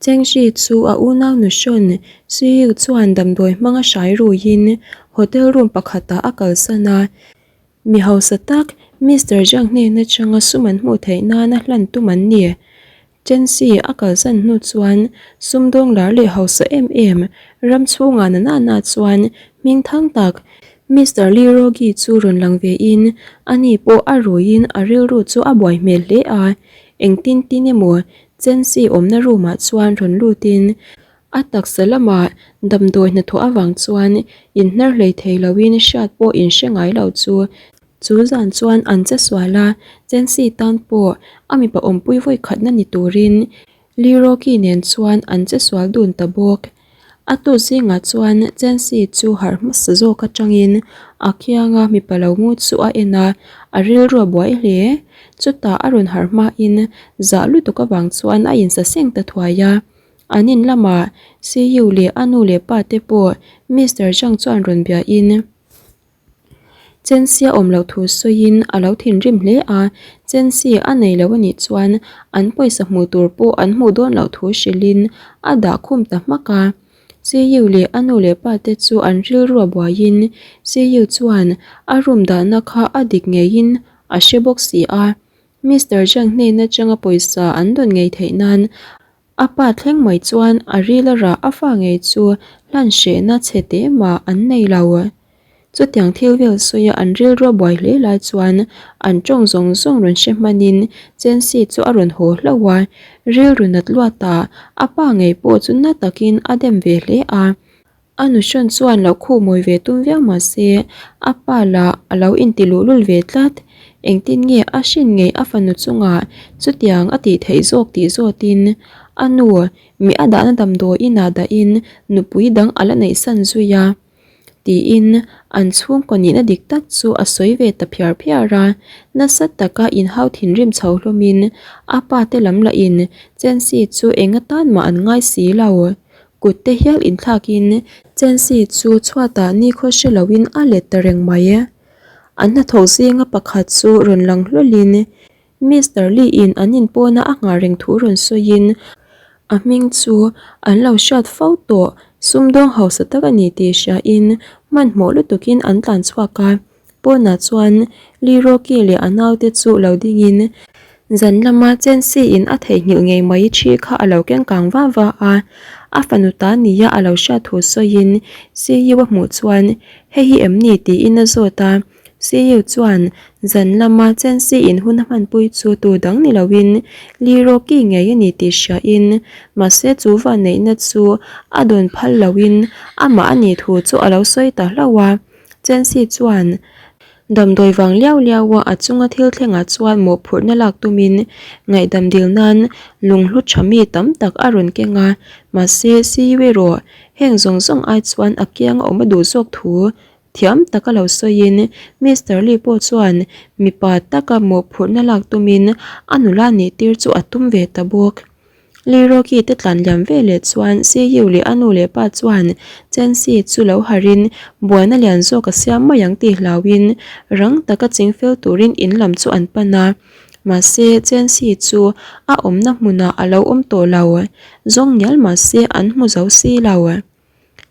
Cheng Shi chu a unau nuhrawn Shi Yu chuan damdawi hmanga hrai ruiin hotel room pakhatah a kalsan a. Mi hausa tak Mister Zhang hnen atanga sum an hmuh theih nana hlan tum an ni. Chen Shi a kalsan hnu chuan sumdawng lar leh hausa em em ram chhungah na na na chuan hming thang tak Mister Li Rogi chu rawn lang ve in ani pawh a ruiin a rilru chu a buai hmel hle a. Engtin tin emaw Chen Shi awmna room ah chuan rawn lutin a taksa lamah damdawi hnathawh avang chuan inhnar hlei thei loin hriat pawh inhre ngai lo chu chu zan chuan an che sual a, Chen Shi tan pawh a mipa awmpui vawi khatna ni turin Li Rocky nen chuan an che sual dun ta bawk. A tu zingah chuan Chen Shi chu harh hmasa zawk atangin a kianga mipa lo ngut chu a en a, a rilru a buai hle. Chutah a rawn harh hmain zah lutuk avang chuan a insaseng ta thuai a. An in lamah Siyu leh a nu leh pa te pawh Mister Zhang chuan rawn biain. Chensia awm loh thu sawiin a lo thinrim hle a, Chensi a nei lo anih chuan an pawisa hmuh tur pawh an hmuh dawn loh thu hrilhin a dah khum ta hmak a. Siyu leh a nu leh pa te chu an rilru a buaiin Siyu chuan a room dahna kha a dik ngeiin a hre bawk si a, Mister Zhang hnen atanga pawisa an dawn ngei theih nan A pa thleng mai chuan a ril a rah a fa ngei chu hlan hrehna chhe teh mah an nei lo. Chutiang thil vel sawia an rilru a buai hle lai chuan an tawng zawng zawng rawn hre hmanin Chensi chu a rawn haw hlauh a, rilru nat luatah a pa ngei pawh chu na takin a dem ve hle a. A nuhrawn chuan lo khuh mawi ve tum viau mah se, a pa lah a lo inti luhlul ve tlat. Engtin nge a hrin ngei a fanu chungah chutiang a tih theih zawk tih zawtin a nu mi a dahna damdawi inah dahin nupui dang a la neihsan zui a tiin an chhungkaw nihna dik tak chu a sawi ve ta phiar phiar a. Nasa taka inhau thinrim chho hlawmin a pa te lam lahin Chensi chu eng atan mah an ngai si lo. Kut te hial inthlakin Chensi chu chhuatah nikhaw hre loin a let ta reng mai. An hnathawk zinga pakhat chu rawn lang hlawlhin Mister Lee in an inpawna a nghah reng thu rawn sawiin a hming chu an lo hriat fo tawh sumdawng hausa tak a ni tih hriain hmanhmawh lutukin an tlan chhuak a. Pawnah chuan Lee Rocky leh a naute chu lo dingin zan lama Chensi in a theihnghilh ngei mai thi kha a lo keng kang va va a. A fanu ta nia a lo hriat thu sawiin CU a hmuh chuan hei hi em ni tiin a zawt a. CU chuan zan lama Chensi in hun a hmanpui chu tu dang ni loin Lee Rocky ngei a ni tih hriain mahse chu vanneihna chu a dawn phal loin amah a nih thu chu a lo sawi ta hlauh a. Chensi chuan damdawi vang liau liau a a chunga thil thlengah chuan mawhphurhna lak tumin ngaihdam dil nan lunghlu tha mi tam tak a rawn keng a, mahse CU erawh heng zawng zawng ai chuan a kiang a awm a duh zawk thu thiam taka lo sawiin Mister Lee pawh chuan mipa taka mawhphurhna lak tumin a nula nih tir chu a tum ve ta bawk. Lee Rocky te tlan liam ve leh chuan CU leh a nu leh pa chuan Chensi chu lo harin buaina lian zawk a siam mai ang tih hlauhin rang taka chingfel turin in lam chu an pan a. Mahse Chensi chu a awmna hmunah a lo awm tawh lo. Zawng ngial mahse an hmu zo si lo.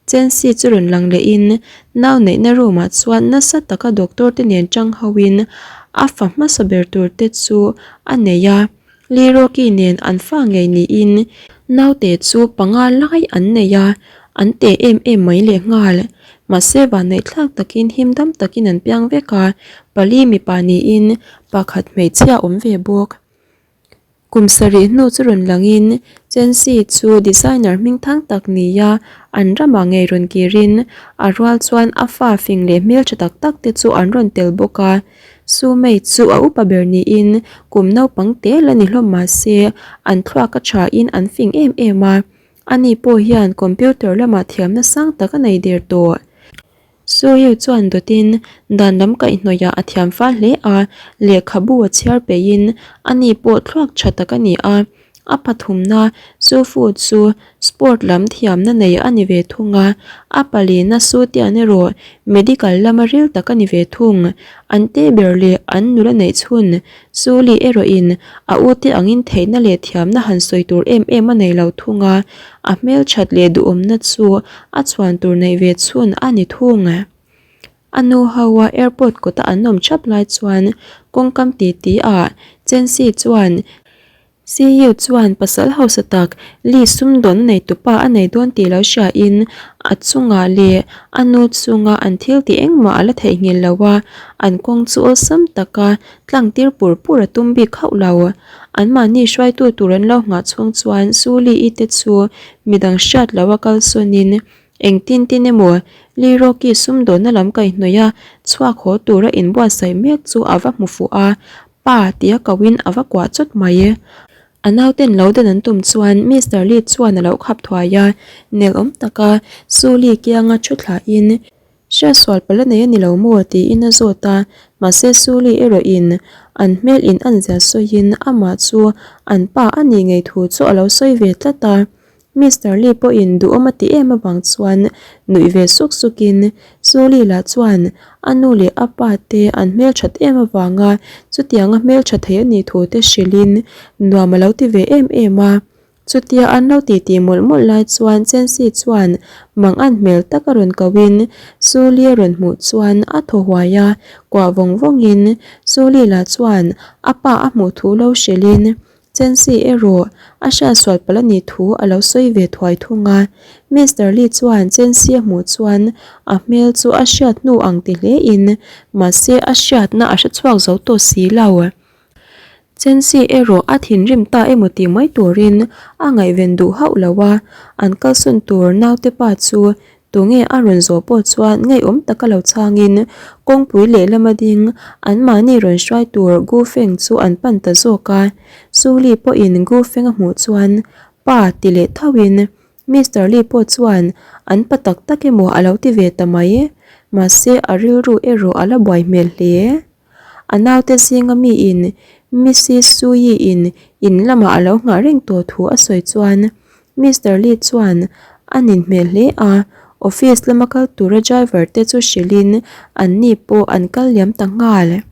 Chensi chu rawn lang lehin nau neihna room ah chuan nasa taka doctor te nen tang ho in a fa hmasa ber tur te chu a nei a, Lee Rocky nen an fa ngei niin naute chu panga lai an nei a, an te em em mai leh nghal. Mahse vanneih thlak takin him dam takin an piang vek a, pali mipa niin pakhat hmeichhia awm ve bawk. Kum sarih hnu chu rawn langin Chensi chu designer hming thang tak nia an ramah ngei rawn kirin a rual chuan a fa fing leh hmeltha tak tak te chu an rawn tel bawk a. Sumei chu a upa ber niin kum naupang te la ni hlawm mah se an thluak a thain an fing em em a, ani pawh hian computer lamah thiamna sang tak a nei der tawh. Suyu chuan dawtin dan lam kaihhnawihah a thiam fal hle a, lehkhabu a chhiar peihin ani pawh thluak tha tak a ni a. A pathumna Su Fu chu sport lam thiamna nei a ni ve thung a, a palina Su Tian erawh medical lama ril tak a ni ve thung. An te ber leh an nula neih chhun Su Li erawhin a ute angin theihna leh thiamna han sawi tur em em a nei lo thung a, a hmelthat leh duhawmna chu a chhuan tur neih ve chhun a ni thung. A nu ho a airport kawta an awm thap lai chuan kawngkam titi ah Chensi chuan CU chuan pasal hausa tak Lee sumdawn nei tupa a nei dawn tih lo hria in a chungah leh a nu chunga an thil tih engmah a la theihnghilh lo a, an kawng chu awlsam taka tlang tir pur pur a tum bik hauh lo. Anmahni hruaitu tur an lo nghah chhung chuan Su Lee-i te chu midang hriat loh a kalsawn in Engtin tin emaw Lee Rocky sumdawnna lam kaihhnawih a chhuak haw tura inbuatsaih mek chu a va hmu fuh a, Pa tia koin a va kuah chawt mai. A nauten lo dan an tum chuan Mister Lee chuan a lo khap thuai a, nel awm taka Su Lee kianga thu thlahin, Hriatsual palh a nei a ni lo maw? tiin a zawt a, mahse Su Lee erawhin an hmel in an zia sawiin amah chu an pa a nih ngei thu chu a lo sawi ve tlat a. Mister Lee pawhin duhawm a ti em avang chuan nuih ve suk sukin Su Lee lah chuan a nu leh a pa te an hmelthat em avanga chutianga hmeltha thei a nih thu te hrilhin nuam a lo ti ve em em a. Chutia an lo titi mawlh mawlh lai chuan Chensi chuan mang an hmel tak a rawn kohin Su Lee a rawn hmuh chuan a thaw huai a, kuah vawng vawngin Su Lee lah chuan a pa a hmuh thu lo hrilhin Chensi erawh a hriatsual palh a nih thu a lo sawi ve thuai thung a. Mister Lee chuan Chensi a hmuh chuan a hmel chu a hriat hnu ang ti hle in mahse a hriatna a hre chhuak zo tawh si lo. Chensi erawh a thinrim ta emaw tih mai turin a ngaihven duh hauh lo a, an kalsawn tur naute pa chu Tunge a rawn zawh pawh chuan ngeiawm taka lo chhangin kawngpui lehlama ding anmahni rawn hruai tur Gu Feng chu an pan ta zawk a. Su Li pawhin Gu Feng a hmuh chuan Pa ti leh thauhin Mister Li pawh chuan an pa tak tak emaw a lo ti ve ta mai. Mahse a rilru erawh a la buai hmel hle. A naute zinga miin Mrs Suyi in in lamah a lo nghah reng tawh thu a sawi chuan Mister Lee chuan a nin hmel hle a, office lama kal tura driver te chu hrilhin an ni pawh an kal liam ta nghal.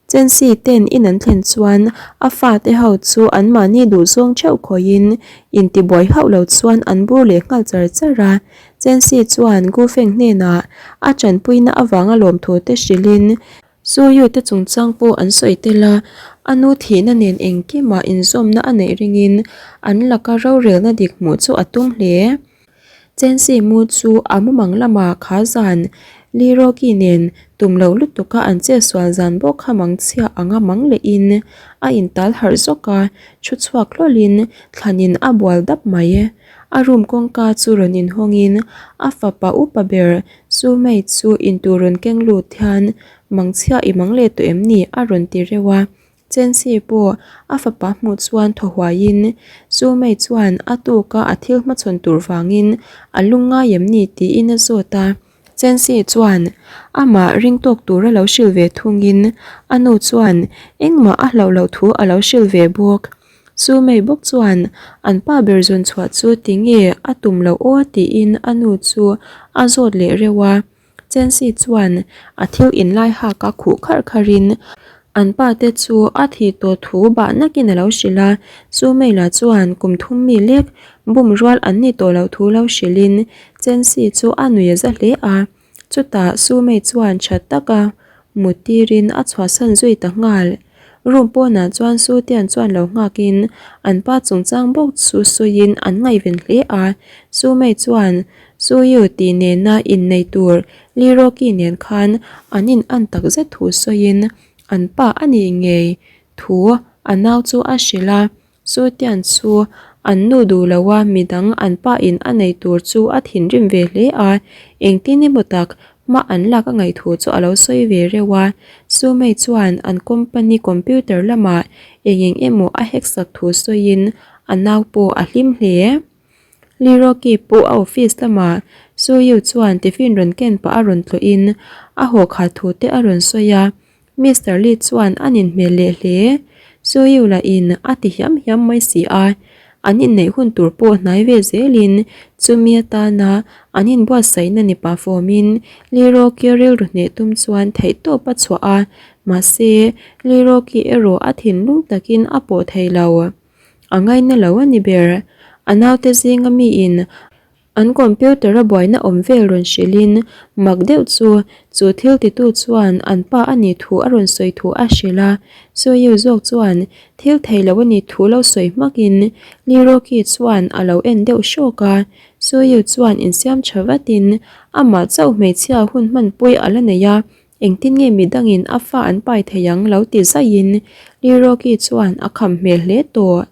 Chensi ten in an thlen chuan a fate ho chu anmahni duhzawng theuh khawihin intibuai hauh lo chuan an bur leh nghal char char a. Chensi chuan Gu Feng hnenah a tanpuina avanga lawmthu te hrilhin Suyu te chungchang pawh an sawi tel a, a nu thihna nen engkimah inzawmna a neih ringin an laka rorelna dik hmuh chu a tum hle. Chensi mu chu a mumang lamah kha zan Lee Rocky nen tum lo lutuka an chetsual zan bawk kha mangchhia anga mang lehin a intal harh zawk a, thu chhuak hlawlhin thlanin a bual dap mai. A room kawngka chu rawn inhawngin a fapa upa ber Chu mai chu intur rawn keng lut hian mangchhia i mang leh tawh em ni? a rawn ti reuh a. Chensi pawh a fapa hmuh chuan thaw huaiin chu mai chuan a tuka a thil hmachhawn tur vangin a lung ngai em ni tiin a zawt a. Chensi chuan amah ring tawk tura lo hrilh ve thungin a nu chuan engmah a hlauh loh thu a lo hrilh ve bawk. Chu mai bawk chuan an pa ber zawn chhuah chu tinge a tum loh aw tiin a nu chu a zawt leh reuh a. Chensi chuan a thil inlai hak a khuh kharh kharhin an pa te chu a thih tawh thu bah nakin a lo hrilh a. Chu mai lah chuan kum thum mi lek bum rual an ni tawh loh thu lo hrilhin Chensi chu a nui a za hle a. Chutah Sumei chuan tha taka mut tirin a chhuahsan zui ta nghal. Room pawnah chuan Sutian chuan lo nghakin an pa chungchang bawk chu sawiin an ngaihven hle a. Sumei chuan Suyu tih nena innei tur Lee Rocky nen khan an in an tak zet thu sawiin an pa a nih ngei thu a nau chu a hrilh a. Chutiang chu an nu duh lo a, midang an pa in a nei tur chu a thinrim ve hle a, engtin emaw tak hma an lak a ngaih thu chu a lo sawi ve reuh a. Sumei chuan an company computer lamah eng eng emaw a hack sak thu sawiin a nau pawh a hlim hle. Liroki pawh a office lamah Suyu chuan tiffin rawn ken pah a rawn tlawhin a haw khat thu te a rawn sawi a. Mister Lee chuan a nin hmel leh hle. Suyu lahin a ti hiam hiam mai si a. An inneih hun tur pawh hnai ve zelin chumi atana an inbuatsaihna ni pah fawmin Liroki rilru hneh tum chuan theihtawp a chhuah a, mahse Liroki erawh a thinlung takin a pawh thei lo. A ngaina lo a ni ber. A naute zinga miin An computer a buaina awm vel rawn hrilhin mak deuh chu chu thil titu chuan an pa a nih thu a rawn sawi thu a hrilh a. Soyu zawk chuan thil thei lo a nih thu lo sawi hmakin Liroki chuan a lo en deuh hrawk a. Soyu chuan insiam tha vatin amah chauh hmeichhia hun hmanpui a la nei a, engtin nge midangin a fa an pai thei ang lo ti zaihin Liroki chuan a kham hmel hle tawh.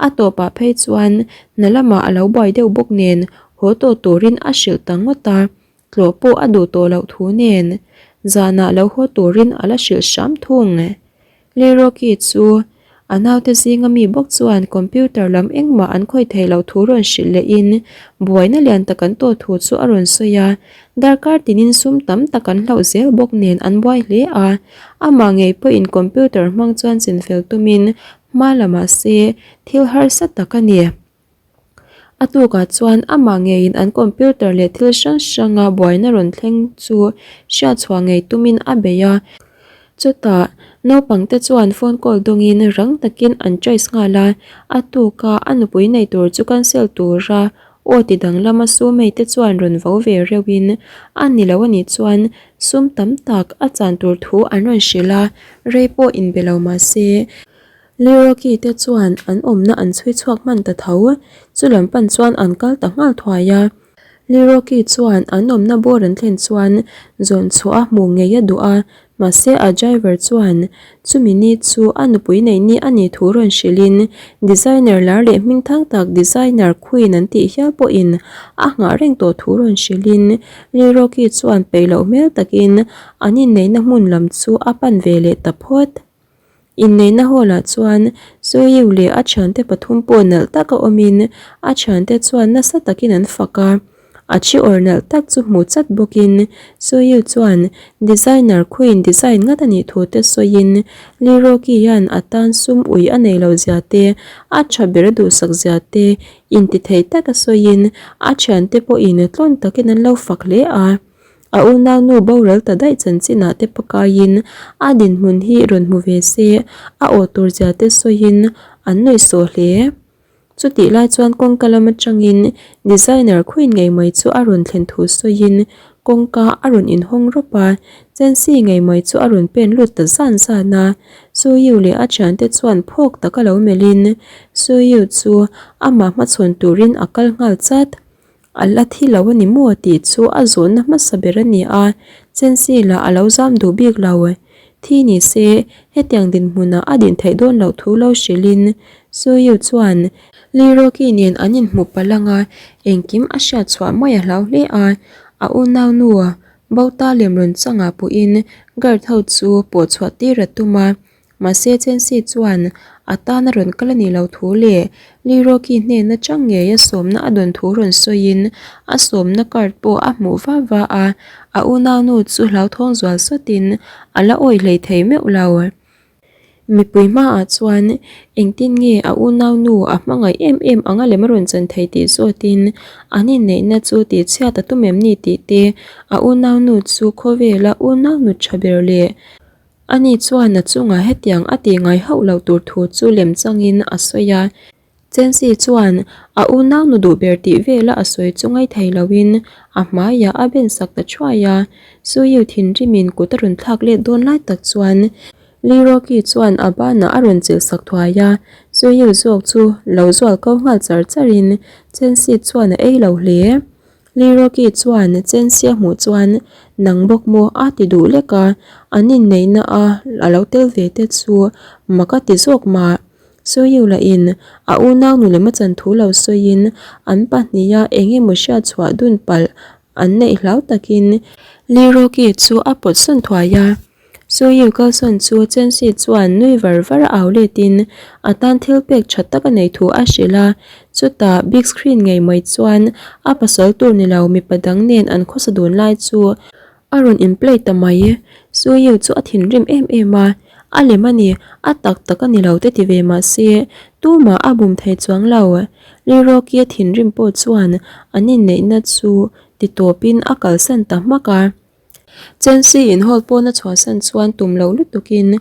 A tawpah phei chuan hna lamah a lo buai deuh bawk nen haw tawh turin a hrilh ta ngawt a, tlawh pawh a duh tawh loh thu nen zanah lo haw turin a la hrilh hram thung. Lerocky chu a naute zinga mi bawk chuan computer lam engmah an khawih theih loh thu rawn hrilh lehin buaina lian tak an tawh thu chu a rawn sawi a, darkar tinin sum tam tak an hlauh zel bawk nen an buai hle a, amah ngei pawhin computer hmang chuan chinfel tumin Hma la mahse thil harsa tak a ni. A tukah chuan amah ngeiin an computer leh thil hrang hranga buaina rawn thleng chu hriatchhuah ngei tumin a bei a. Chutah naupangte chuan phone call dawngin rang takin an trace nghal a, a tuka a nupui nei tur chu cancel tura aw ti danglam a sumei te chuan rawn vo ve reuhin a ni lo anih chuan Sum tam tak a chan tur thu an rawn hrilh a, rei pawh inbe lo mah se, Liroki te chuan an awmna an chhui chhuak hman ta tho. Chu lam pan chuan an kal ta nghal thuai a. Liroki chuan an awmna bawr an thlen chuan zawn chhuah a hmuh ngei a duh a, Mahse a driver chuan chumi ni chu a nupui neih ni a nih thu rawn hrilhin designer lar leh hming thang tak designer queen an tih hial pawhin a nghah reng tawh thu rawn hrilhin Liroki chuan peih loh hmel takin an inneihna hmun lam chu a pan ve leh ta phawt. Inneihna hall ah chuan Suyu leh a thiante pathum pawh nalh taka awmin a thiante chuan nasa takin an fak a. A thi awr nalh tak chu hmuh chat bawkin Suyu chuan designer khuin design ngat a nih thu te sawiin Liroki hian a tan sum ui a nei lo zia te, a tha ber a duhsak zia te intithei taka sawiin a thiante pawhin tlawn takin an lo fak hle a. A unaunu boral ta daih chanchinah te pakaiin a dinhmun hi rawn hmu ve se a aw tur zia te sawiin an nuihsawh hle. Chutih lai chuan kawngka lam atangin designer khuin ngei mai chu a rawn thlen thu sawiin kawngka a rawn inhawng rawp a, Chancy ngei mai chu a rawn pen lut ta zan zan a. Suyu leh a thiante chuan phawk taka lo melhin Suyu chu amah hmachhawn turin a kal nghal chat. A la thi lo a ni maw tih chu a zawhna hmasa ber a ni a, Chancy lah a lo zam duh bik lo. Thi ni se, hetiang dinhmunah a din theih dawn loh thu lo hrilhin Suyu chuan Liroki nen an inhmuh palh ang a, engkim a hriat chhuah mai a hlau hle a, a unaunu Bauta lem rawn changah pawhin guard ho chu pawh chhuah tir a tum a. Mahse Chensi chuan a tana rawn kal a nih loh thu leh Lee Rocky hnena chang ngei a sawmna a dawn thu rawn sawiin a sawmna card pawh a hmuh va va a, a unaunu chu hlauthawng zual sawtin a la awih hlei thei meuh lo. Mipui hmaah chuan engtin nge a unaunu a hmangaih em em anga lem a rawn chan thei tih zawtin an inneihna chu tihchhiat a tum em ni tih te a unaunu chu khawvela unaunu tha ber leh Ani chuan a chungah hetiang a tih ngai hauh loh tur thu chu lem changin a sawi a. Chancy chuan a unau nu duh ber tih vela a sawi chu ngaithei loin a hmaiah a ben sak ta thuai a. Suyu thinrimin kut a rawn thlak let dawn lai tak chuan Liroki chuan a banah a rawn chilh sak thuai a. Suyu zawk chu lo zual ko nghal char charin Chancy chuan a ei lo hle. Liroki chuan Chensia hmuh chuan nang bawk maw a ti duh lek a, an inneihna a a lo tel ve te chu mak a ti zawk mah. Suyu lahin a unau nu lem a chan thu lo sawiin an pahniha eng emaw hriat chhuah dun palh an neih hlau takin Liroki chu a pawt sawn thuai a. Suyu Carlson chu Chensi chuan nui var var a au letin a tan thil pek tha tak a nei thu a hrilh a, chutah big screen ngei mai chuan a pasal tur ni lo mipa dang nen an khawsa dun lai chu a rawn in play ta mai. Suyu chu a thinrim em em a, A lem a ni, a tak tak a ni lo te ti ve mah se, tumah a bum thei chuang lo. Lirokia thinrim pawh chuan an inneihna chu ti tawpin a kalsan ta hmak a. Chelsea in hall pawn a chhuahsan chuan tum lo lutukin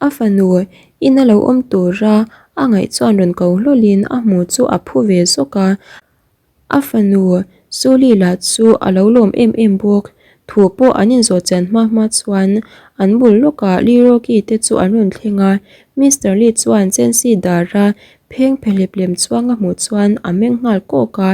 a fanu ina lo awm tura a ngaih chuan rawn ko hlawlin a hmu chu a phu ve zawk a. A fanu Suli lah chu a lo lawm em em bawk. Thu pawh an inzawh chian hma hma chuan an bul lawkah Lee Rocky te chu an rawn thleng a. Mister Lee chuan Chelsea dara pheng phehlep lem chuang a hmuh chuan a meng nghal kawk a.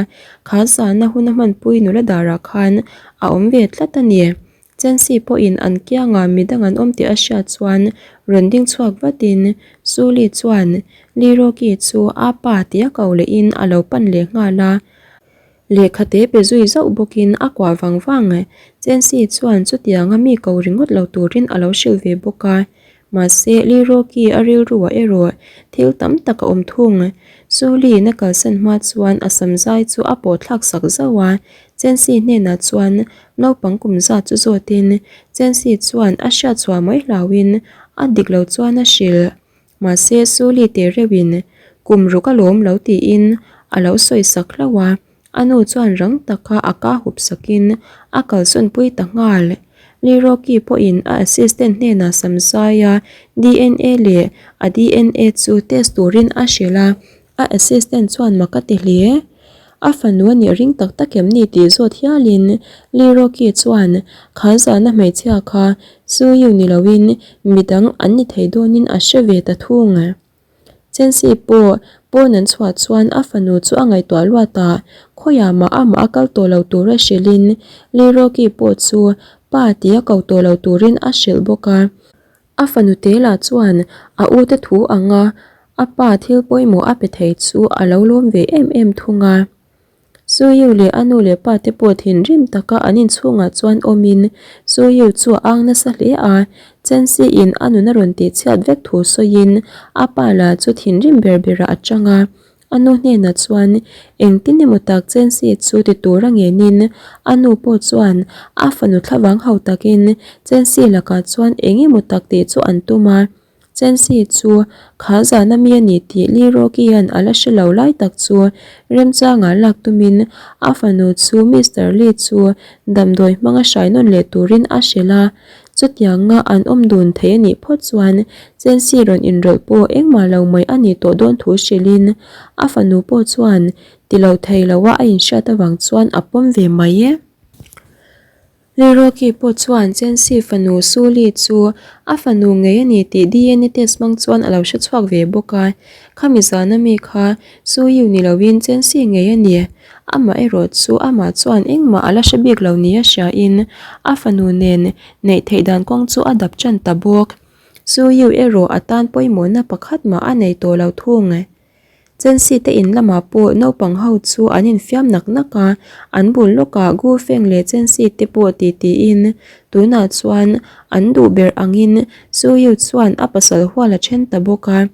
Kha zana hun a hmanpui nula darah khan a awm ve tlat a ni. Chelsea pawhin an kiangah midang an awm tih a hriat chuan rawn ding chhuak vatin Suli chuan Lee Rocky chu a pa tia ko lehin a lo pan leh nghal a. Lehkha te pe zui zauh bawkin a kuah vang vang. Chelsea chuan chutianga mi ko ringawt lo turin a lo hrilh ve bawk a. Mahse, Lee Rocky a rilruah erawh thil tam tak a awm thung. Suli na kalsan hma chuan a sam zai chu a pawh thlak sak zauh a, Chelsea hnenah chuan naupang kum zat chu zawtin Chelsea chuan a hriat chhuah mai hlauhin a dik lo chuan a hrilh. Mahse, Suli teh reuhin kum ruk a lawm lo tiin a lo sawi sak hlauh a. A nu chuan rang taka a ka hup sakin a kalsawnpui ta nghal. Lee Rocky pawhin a assistant hnenah Samsaia dna leh a dna chu test turin a hrilh a, a assistant chuan mak a ti hle. A fanu a nih ring tak tak em ni tih zawt hialin Lee Rocky chuan kha zana hmeichhia kha Suyu ni loin midang an ni thei dawnin a hre ve ta thung. Chelsea pawh pawn an chhuah chuan a fanu chu a ngaihtuah luat a, khawiah mah amah a kal tawh lo tura hrilhin Lee Rocky pawh chu pa tia ko tawh lo turin a hrilh bawk a. A fanu te lah chuan a ute thu anga a pa thil pawimawh a pe thei chu a lo lawm ve em em thung a. Suyu leh a nu leh pa te pawh thinrim taka an inchhungah chuan awmin Suyu chu a ang nasa hle a, Chensi in a nun a rawn tihchhiat vek thu sawiin a pa lah chu thinrim ber berah a chang a. A nu hnenah chuan engtin emaw tak Chensi chu ti tur a ngenin a nu pawh chuan a fanu thlavang ho takin Chensi lakah chuan eng emaw tak tih chu an tum a. Chelsea chu kha zana mi a ni tih Lee Rocky-a'n a la hre lo lai tak chu remchangah lak tumin a fanu chu Mister Lee chu damdawi hmanga hrai nawn leh turin a hrilh a. Chutianga an awm dun thei a nih phawt chuan Chelsea rawn inrawlh pawh engmah lo mai a nih tawh dawn thu hrilhin a fanu pawh chuan ti lo thei loa a inhriat avang chuan a pawm ve mai e. Lerocky pawh chuan Chelsea fanu Suli chu a fanu ngei a ni tih dna test hmang chuan a lo hre chhuak ve bawk a. Khami zana mi kha Suyu ni loin Chelsea ngei a ni. Amah erawh chu amah chuan engmah a la hre bik lo nia hriain a fanu nen neih theih dan kawng chu a dap tan ta bawk. Suyu erawh a tan pawimawhna pakhat mah a nei tawh lo thung. Chelsea te in lamah pawh naupang ho chu an infiam nak nak a, an bul lawkah Gu Feng leh Chelsea te pawh ti tiin tunah chuan an duh ber angin Su Yu chuan a pasal hual a then ta bawk a.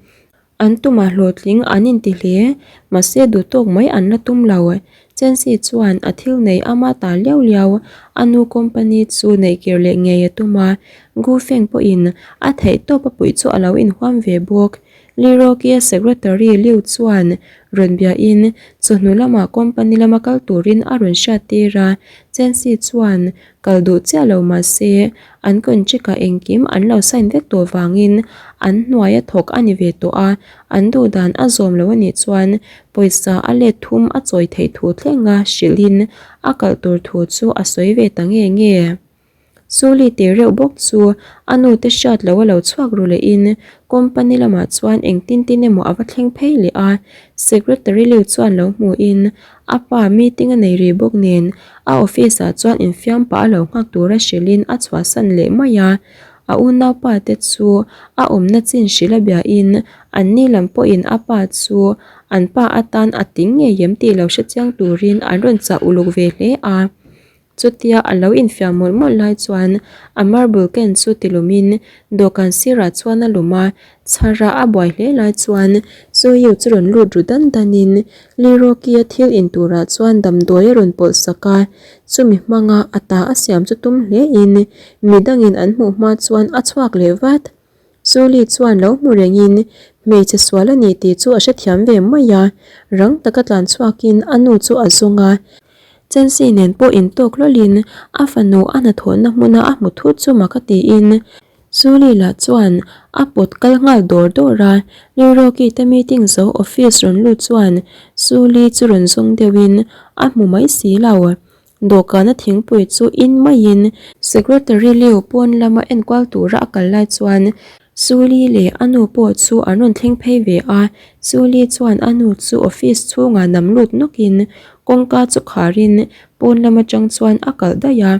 An tumah hlawhtling an inti hle, mahse duh tawk mai an la tum lo. Chelsea chuan a thil nei ama ta liau liau a nu company chu neihkir leh ngei a tum a, Gu Feng pawhin a theihtawp a puih chu a lo inhuam ve bawk. Lirokia Secretary Liu chuan rawn biain chawhnu lamah company lama kal turin a rawn hriattir a, Chelsea chuan kal duh chiah lo mah se an contract ah engkim an lo sign vek tawh vangin an hnuaia thawk a ni ve tawh a, an duh dan a zawm lo a nih chuan pawisa a let thum a chawi theih thu thlenga hrilhin a kalh tur thu chu a sawi ve ta nge nge. Suli tih reuh bawk chu a nu te hriat loh a lo chhuak ru lehin company lamah chuan engtin tin emaw a va thleng phei leh a, secretary Liu chuan lo hmuhin a pa meeting a nei rih bawk nen a office ah chuan infiam pah a lo nghak tura hrilhin a chhuahsan leh mai a, a unaupa te chu a awmna chin hrilh a biahin anni lam pawhin a pa chu an pa atan a ting ngei em tih lo hrechiang turin an rawn chah uluk ve hle a. Chutia a lo infiam mawlh mawlh lai chuan a marble ken chu ti lumin dawhkan sirah chuan a lum a, chhara a buai hle lai chuan Zoyu chu rawn lut ru dan danin Liroki-a thil in turah chuan damdawi a rawn pawlh sak a, chumi hmanga a ta a siam chu tum hlein midangin an hmuh hma chuan a chhuak leh vat. Suli chuan lo hmu rengin hmeichhe sual a ni tih chu a hrethiam ve mai a, rang taka tlan chhuakin a nu chu a zawng a. Chensi nen pawh intawk hlawlin a fanu a hnathawhna hmuna a hmu thut chu mak a tiin Suli lah chuan a pawt kal nghal dawr dawr a, Liroki te meeting zo office rawn lut chuan Suli chu rawn zawng deuhin a hmu mai si lo. Dawhkana thingpui chu in maiin Secretary Liu pawn lama enkual tura a kal lai chuan Suli leh a nu pawh chu an rawn thleng phei ve a, Suli chuan a nu chu office chhungah nam lut nawkin kawngka chu kharin pawn lam atang chuan a kalh daih a.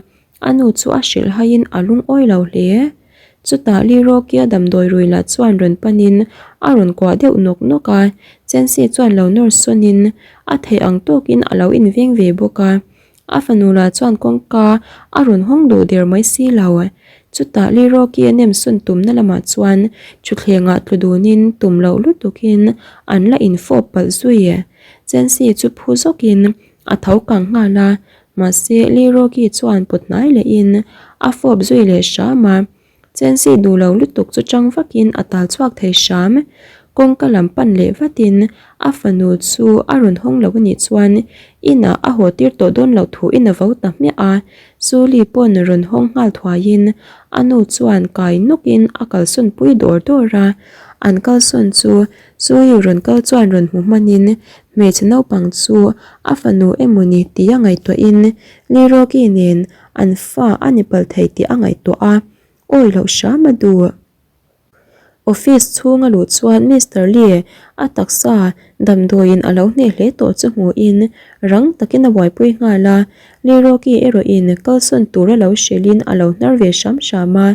A nu chu a hrilh haiin a lungawi lo hle. Chutah Lirokia damdawi rui lah chuan rawn panin a rawn kuah deuh nawk nawk a, Chensi chuan lo nawr sawnin a theih ang tawkin a lo inveng ve bawk a. A fanu lah chuan kawngka a rawn hawng duh der mai si lo. Chutah Lirokia nem sawn tumna lamah chuan thutthlengah tlu dunin tum loh lutukin an la infawp palh zui. Chensi chu phu zawkin a tho kang nghal a, mahse Lirogi chuan pawt hnai lehin a fawp zui leh hram a, Chensi duh lo lutuk chu chang vakin a tal chhuak thei hram. Kawngka lam pan leh vatin a fanu chu a rawn hawng lo anih chuan inah a haw tir tawh dawn loh thuin a vo ta hmiah a, Suli pawn rawn hawng nghal thuaiin a nu chuan kai nawkin a kalsawn pui dawr dawr a, an kalsawn chu Suiu rawn kal chuan rawn hmu hmanin hmeichhe naupang chu a fanu emawni tih a ngaihtuahin Liroki nen an fa a ni palh thei tih a ngaihtuah a, awi loh hram a duh. Office chhung a luh chuan Mister Lee a taksa damdawiin a lo hneh hle tawh chu hmuhin rang takin a buaipui nghal a, Liroki erawhin kalsawn tura lo hrilhin a lo hnar ve hram hram a,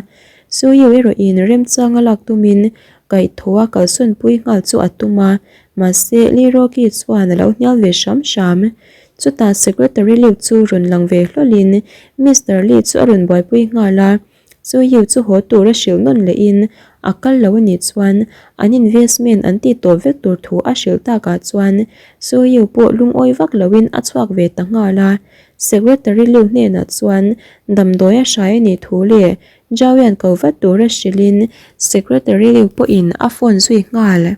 Suiu erawhin remchanga lak tumin Kaihthawha kalsawnpui nghal chu a tum a, mahse Liroki chuan a lo hnial ve hram hram. Chutah Secretary Liu chu rawn lang ve hlawlhin Mister Li chu a rawn buaipui nghal a, chu Yu chu haw tura hrilh nawn lehin a kal lo a nih chuan an investment an tih tawh vek tur thu a hrilh takah chuan Su Yu pawh lungawi vak loin a chhuak ve ta nghal a. Secretary Liu hnenah chuan damdawi a hrai a nih thu leh Jawian ko vat tura hrilhin Secretary Liu pawhin a phone zui nghal.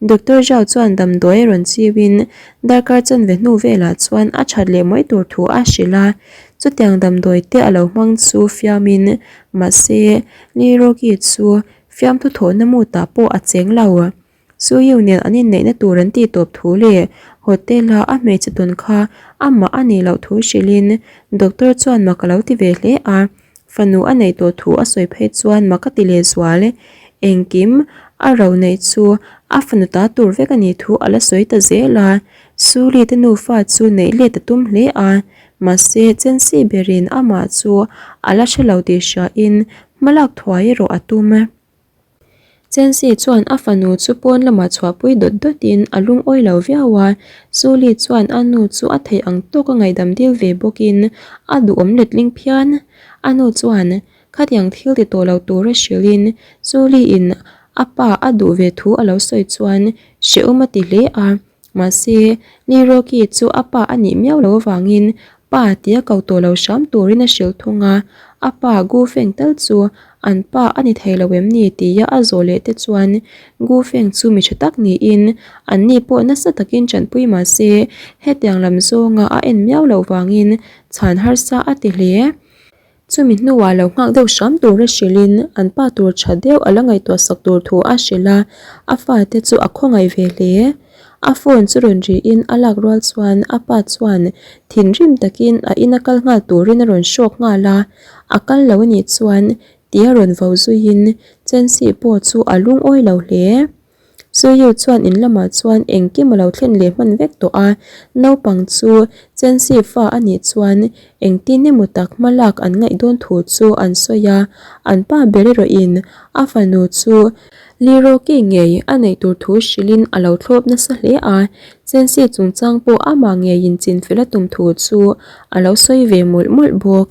Doctor Zhao chuan damdawi a rawn chiuin darkar chanve hnu velah chuan a that leh mai tur thu a hrilh a, chutiang damdawi te a lo hmang chu fiamin mahse Li Rogi chu fiamthu thawhna mutah pawh a cheng lo. Suyu nen an inneihna tur an tih tawp thu leh hotel a a hmeichhe tawn kha amah a nih loh thu hrilhin doctor chuan mak a lo ti ve hle a, fanu a neih tawh thu a sawi phei chuan mak a ti leh zual. Engkim a ro neih chu a fanu ta tur vek a nih thu a la sawi ta zel a, Suli te nufa chu neih let a tum hle a, mahse Chensi berin amah chu a la hre lo tih hriain hmalak thuai erawh a tum. Chensi chuan a fanu chu pawn lamah chhuahpui dawt dawtin a lungawi lo viau a, Suli chuan a nu chu a theih ang tawk a ngaihdam dil ve bawkin a duhawm letling phian. A nu chuan khatiang thil ti tawh lo tura hrilhin Suli-in a pa a duh ve thu a lo sawi chuan hrehawm a ti hle a. Mahse, Liroki chu a pa a nih miau loh avangin pa tia ko tawh lo hram turin a hrilh thung a, a pa Gu Feng tal chu an pa a ni thei lo em ni tia a zawh leh te chuan Gu Feng chu mi tha tak niin an ni pawh nasa takin tanpui mahse hetiang lam zawnga a en miau loh vangin chhan harsa a ti hle. Chumi hnuah lo nghak deuh hram tura hrilhin an pa tur tha deuh a la ngaihtuah sak tur thu a hrilh a, a fate chu a khawngaih ve hle. A phone chu rawn rihin a lak rual chuan a pa chuan thinrim takin a ina kal nghal turin a rawn hrawk nghal a, a kal lo anih chuan tia rawn vo zuiin Chensi pawh chu a lungawi lo hle. Suyu chuan in lamah chuan engkim a lo thlen leh hman vek tawh a, naupang chu Chensi fa a nih chuan engtin emaw tak hma lak an ngaih dawn thu chu an sawi a, an pa ber erawhin a fanu chu Liroki ngei a neih tur thu hrilhin a lo thlawp nasa hle a, Chensi chungchang pawh amah ngeiin chinfel a tum thu chu a lo sawi ve mawlh mawlh bawk.